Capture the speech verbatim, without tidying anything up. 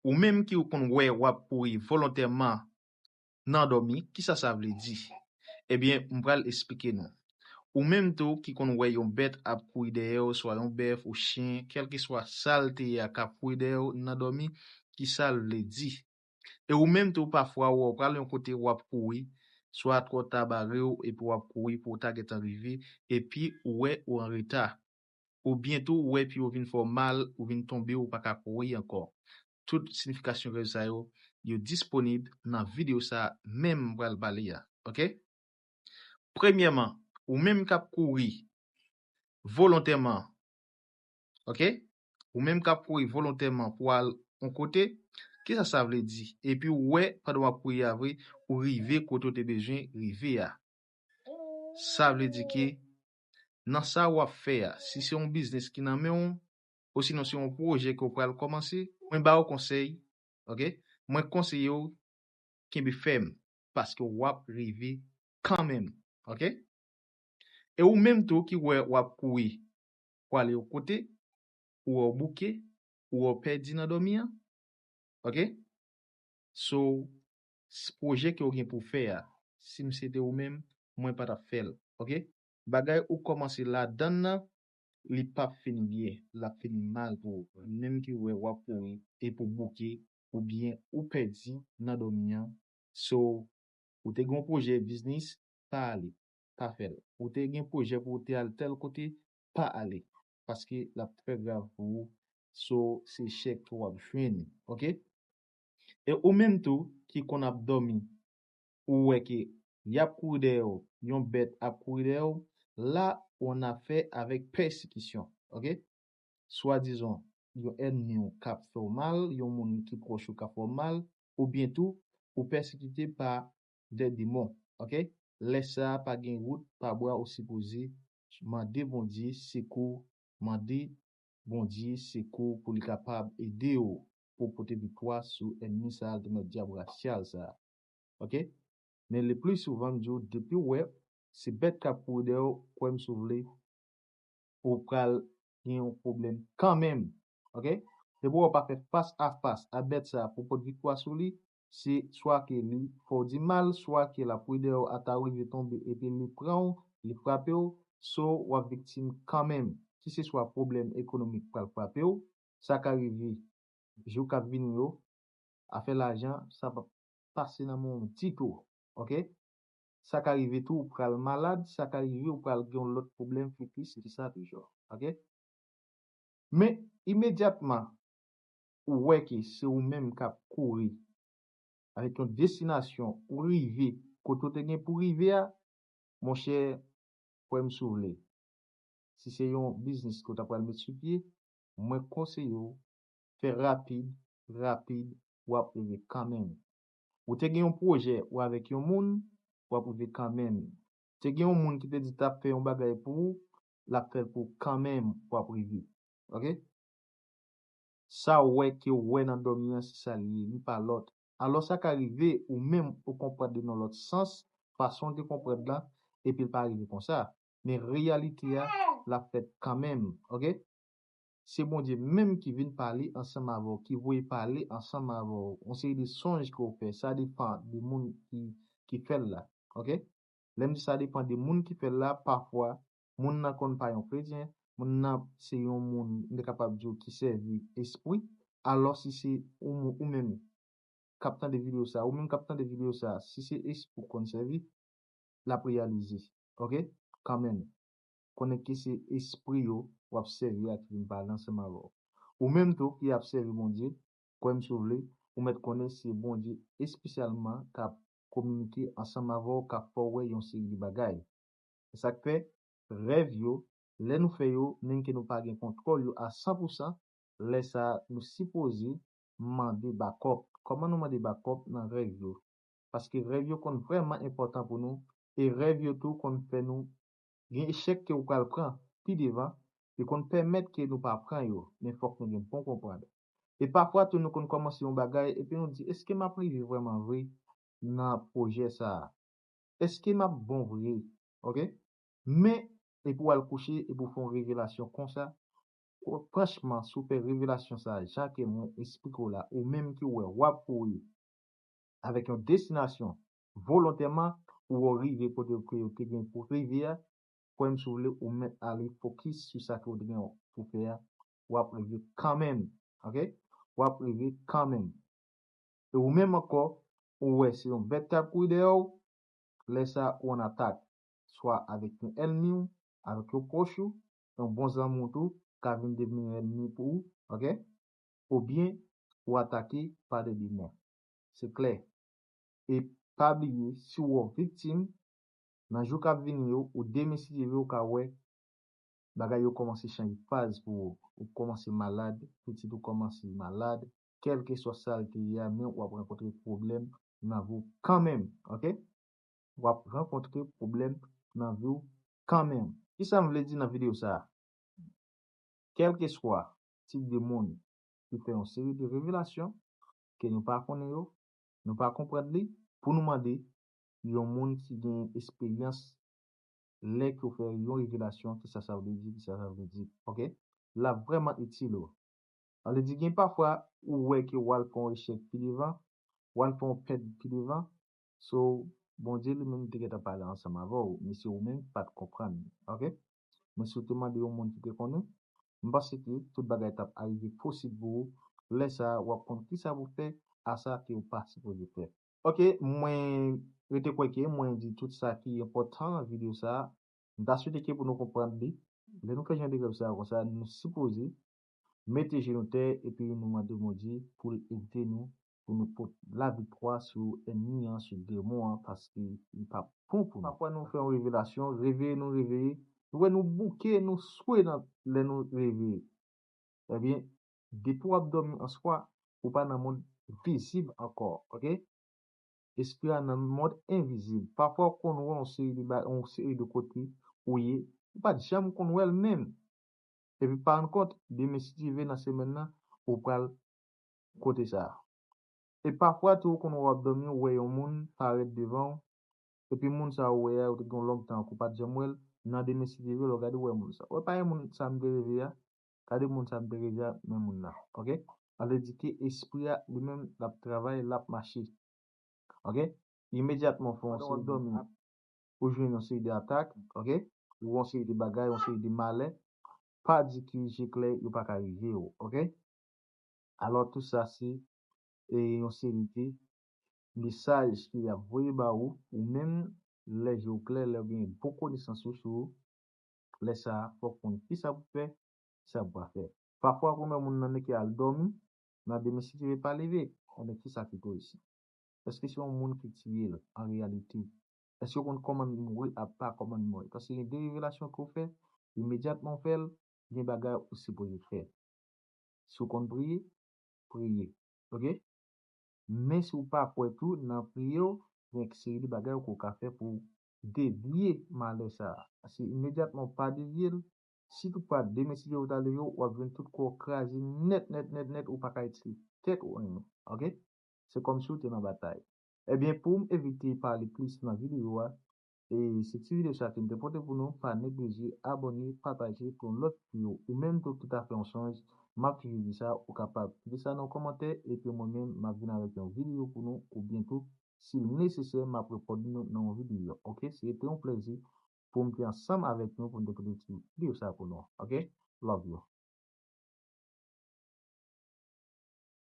Ou menm ki konn wè w ap kouri volontèman nan dòmi, kisa sa vle di? Ebyen, m pral esplike nou. Ou menm tou ki konn wè yon bèt ap kouri dèyè w, swa yon bèf ou chen, kèlkeswa sa l te ye a k ap kouri dèyè w nan dòmi, kisa l vle di? E ou menm tou, pafwa, w wè w pral yon kote, w ap kouri, swa twò ta bare w, epi w ap kouri pou w ta gentan rive, epi ou wè ou an reta. Oubyen tou, ou wè pye w vin fè w mal, ou vin tonbe, ou pa ka kouri ankò. Tout siyifikasyon rèv sa yo, yo disponib nan videyo sa a menm m pral pale a. Oke? Premyèman, ou menm k ap kouri volontèman, oke? Ou menm k ap kouri volontèman pou al yon kote, kisa sa vle di? Epi ou wè, pandan w ap kouri a vre, ou rive kote w te bezwen rive a. Sa vle di ke nan sa w ap fè a, si se yon biznis ki nan men w, osinon se yon pwojè ke w pral kòmanse, mwen ba w konsèy, oke? Mwen konseye w kenbe fèm, paske w ap rive kanmenm, oke? E ou menm tou ki wè w ap kouri pou ale yon kote, ou wè w bouke, ou wè w pèdi nan dòmi an, oke? So, s- pwojè ke w gen pou fè a, si m se te ou menm, mwen pa t ap fè l, oke? Bagay ou kòmanse ladann nan, li p ap fini byen, l ap fini mal pou ou. Menm ki wè w ap kouri, epi w bouke, oubyen ou pèdi nan dòmi an. So, ou te gen yon pwojè biznis, pa ale, pa fè l. Ou te gen pwojè pou w te al tèl kote, pa ale, paske l ap twò grav pou ou. So, se echèk ke w ap jwenn, oke? E ou menm tou, ki konn ap dòmi, ou wè ke y ap kouri dèyè w, yon bèt ap kouri dèyè w, la, ou an afè avèk pèsekisyon, oke? Swadizan, yon ènmi w k ap fè w mal, yon moun ki pwòch ou k ap fè w mal, oubyen tou, ou pèsekite pa dè demon, oke? Lè sa a, pa gen wout, pa bwa, ou sipoze mande Bondye sekou, mande Bondye sekou pou li kapab ede w, pou w pote viktwa sou ènmi sa a, ki nan dyab rasyal sa a. Oke? Men le pli souvan, m di w, depi w wè se bèt k ap kouri dèyè w, kwè m si w vle, ou pral gen yon pwoblèm kanmenm. Oke? Depi w pa fè fas a fas a bèt sa a pou w pot viktwa sou li, se swa ke li fè w di mal, swa ke l ap kouri dèyè w ata w rive tonbe epi li pran w, li frape w, so w ap viktim kanmenm. Kiseswa pwoblèm ekonomik pral frape w, sa ka rive jou k ap vini yo, afè lajan, sa p ap pase nan men w ditou, oke? Sa ka rive tou, ou pral malad, sa ka rive, ou pral gen yon lòt pwoblèm, fokis ki sa toujou, oke? Men, imedyatman, ou wè ke se ou menm k ap kouri avèk yon destinasyon, ou rive kote w te gen pou rive a, monchè, kwè m si w vle. Si se yon biznis ke w ta pral met sou pye, mwen konseye w, fè rapid, rapid, w ap rive kanmenm. Ou te gen yon pwojè ou avèk yon moun, w ap rive kanmenm. Te gen yon moun ki te di t ap fè yon bagay pou ou, l ap fè l pou ou kanmenm, w ap rive. Oke? Sa w wè ke w wè nan dòmi an, se sa l ye, li pa lòt. Alò, sa ka rive, ou menm, ou konprann li nan lòt sans, fason w te konprann lan, epi l pa rive konsa. Men reyalite a, l ap fèt kanmenm, oke? Se Bondye menm ki vin pale ansanm avè w, ki voye pale ansanm avè w. Yon seri de sonj ke w fè, sa depann de moun ki, ki fè l la, oke? Lè m di sa depann de moun ki fè l la, pafwa, moun nan konn pa yon kretyen, moun nan se yon moun, m te kapab di w, ki sèvi espri. Alò, si se ou, ou menm k ap tande videyo sa, ou menm k ap tande videyo sa, si se espri w konn sèvi, l ap reyalize, oke? Kanmenm, konnen ke se espri yo w ap sèvi a ki vin pale ansanm avè w. Ou menm tou ki ap sèvi Bondye, kwè m si w vle, ou mèt konnen se Bondye espesyalman k ap kominike ansanm avè w, k ap fè w wè yon seri de bagay. Se sa k fè, rèv yo, lè nou fè yo, menm ke nou pa gen kontwòl yo a san pou san, lè sa a, nou sipoze mande bakòp. Kòman nou mande bakòp nan rèv yo? Paske rèv yo konn vrèman enpòtan pou nou, e rèv yo tou konn fè nou gen echèk ke ou pral pran pi devan, li konn pèmèt ke nou pa pran yo, men fòk nou gen bon konprann. E pafwa tou, nou konn kòmanse yon bagay, epi nou di, èske m ap rive vrèman vre nan pwojè sa a? Èske m ap bon vre? Oke? Men, epi w al kouche, epi w fè yon revelasyon konsa, franchman, si w fè revelasyon sa a, jan ke mwen esplike w la, ou menm ki wè w ap kouri avèk yon destinasyon volontèman, ou wè w rive kote ke w te gen pou rive a, kwè m si w vle, ou mèt ale fokis sou sa ke w te gen pou fè a, w ap rive kanmenm, oke? W ap rive kanmenm. E ou menm ankò, ou wè se yon bèt k ap kouri dèyè w, lè sa a ou ann atak, swa avèk yon ènmi w, avèk yon pwòch ou, yon bon zanmi w tou, ka vin devni yon ènmi pou ou, oke? Oubyen ou atake pa de demon. Se klè. E pa bliye, si w wè w viktim, nan jou k ap vini yo, ou demen si Dye vle, ou ka wè bagay yo kòmanse chanje faz pou ou. Ou kòmanse malad, pitit ou kòmanse malad, kèlkeswa sa l te ye a, men w ap rankontre pwoblèm nan vi w kanmenm, oke? W ap rankontre pwoblèm nan vi w kanmenm. Kisa m vle di nan videyo sa a? Kèlkeswa tip de moun ki fè yon seri de revelasyon ke nou pa konnen yo, nou pa konprann li, pou nou mande yon moun ki gen esperyans lè ke w fè yon revelasyon, kisa sa vle di, kisa sa vle di, oke? L ap vrèman itil ou. Sa vle di, gen pafwa, ou wè ke w al fè yon echèk pi devan, w al fè yon pèd pi devan, so, Bondye li menm te gentan pale ansanm avè w, men se ou menm ki pa t konprann, oke? Men si w te mande yon moun ki te konnen, m panse ke tout bagay t ap arive posib pou ou. Lè sa a, w ap konn kisa pou w fè a sa ke w pa sipoze fè. Oke, mwen rete kwè ke mwen di tout sa ki enpòtan nan videyo sa a. M ta swete ke pou nou konprann li, lè nou fè jan de rèv sa a konsa, nou sipoze mete je nou tè epi nou mande Bondye pou l ede nou, pou nou pot laviktwa sou ènmi an, sou demon an, paske li pa bon pou nou. Pafwa nou fè yon revelasyon, reveye nou reveye, nou wè nou bouke, nou swe nan lè nou reveye. Ebyen, depi w ap dòmi an swa, ou pa nan mond vizib ankò, oke? Espri a nan mond envizib. Pafwa w konn wè yon seri de ba-, yon seri de kote ou ye, ou pa t janm konn wè l menm. Epi pa rann kont, demen si Dye vle nan semèn nan, ou pral kote sa a. E pafwa tou, ou konn wè w ap dòmi, ou wè yon moun parèt devan w, epi moun sa a ou wè a, ou te gen yon long tan ke w pa t janm wè l, nan demen si Dye vle, lè w gade w wè moun sa a. Ou wè pa e moun sa a m te reve a? Gade moun sa a m te reve a, men moun nan, oke? Sa vle di ke espri a, li menm, l ap travay, l ap mache. Oke? Imedyatman w fè yon seri de, ou jwenn yon seri de atak, oke? Ou yon seri de bagay, yon seri de malè, pa di ke je klè yo pa ka rive w, oke? Alò, tou sa se, e, yon seri de mesaj ke y ap voye ba ou, ou menm, lè je w klè, lè w gen bon konesans ou sou ou, lè sa a, fòk w konn kisa pou w fè, kisa pou w pa fè. Pafwa, ou konn wè moun nan ki al dòmi, nan demen si Dye vle pa leve, konnen kisa ki poze. Èske se yon moun ki tiye l an reyalite? Èske w konn kòman l mouri ak pa kòman l mouri? Paske gen de revelasyon ke w fè, imedyatman w fè l, gen bagay ou sipoze fè. Si w konn priye, priye. Oke? Men si w pa kwè tou nan priye w, gen seri de bagay ke w ka fè pou w devye malè sa a. Paske imedyatman w pa devye l, si toutfwa demen si Dye vle w ta leve w, w ap jwenn tout kò w kraze nèt, nèt, nèt, nèt, ou pa ka itilize tèt ou anyen. Oke? Se kòmsi w te nan batay. Ebyen, pou m evite pale plis nan videyo a, e se ti videyo sa ke m te pote pou nou, pa neglije abòne, pataje pou yon lòt videyo. Ou menm tou ki ta fè yon sonj, m ap toujou di sa, ou kapab kite sa nan kòmantè, epi mwen menm, m ap vin avèk yon videyo pou nou, oubyen tou, si l nesesè, m ap reponn nou nan yon videyo. Oke? Se te yon plezi pou m te ansanm avèk nou, pou m te pote ti videyo sa pou nou. Oke? Love you.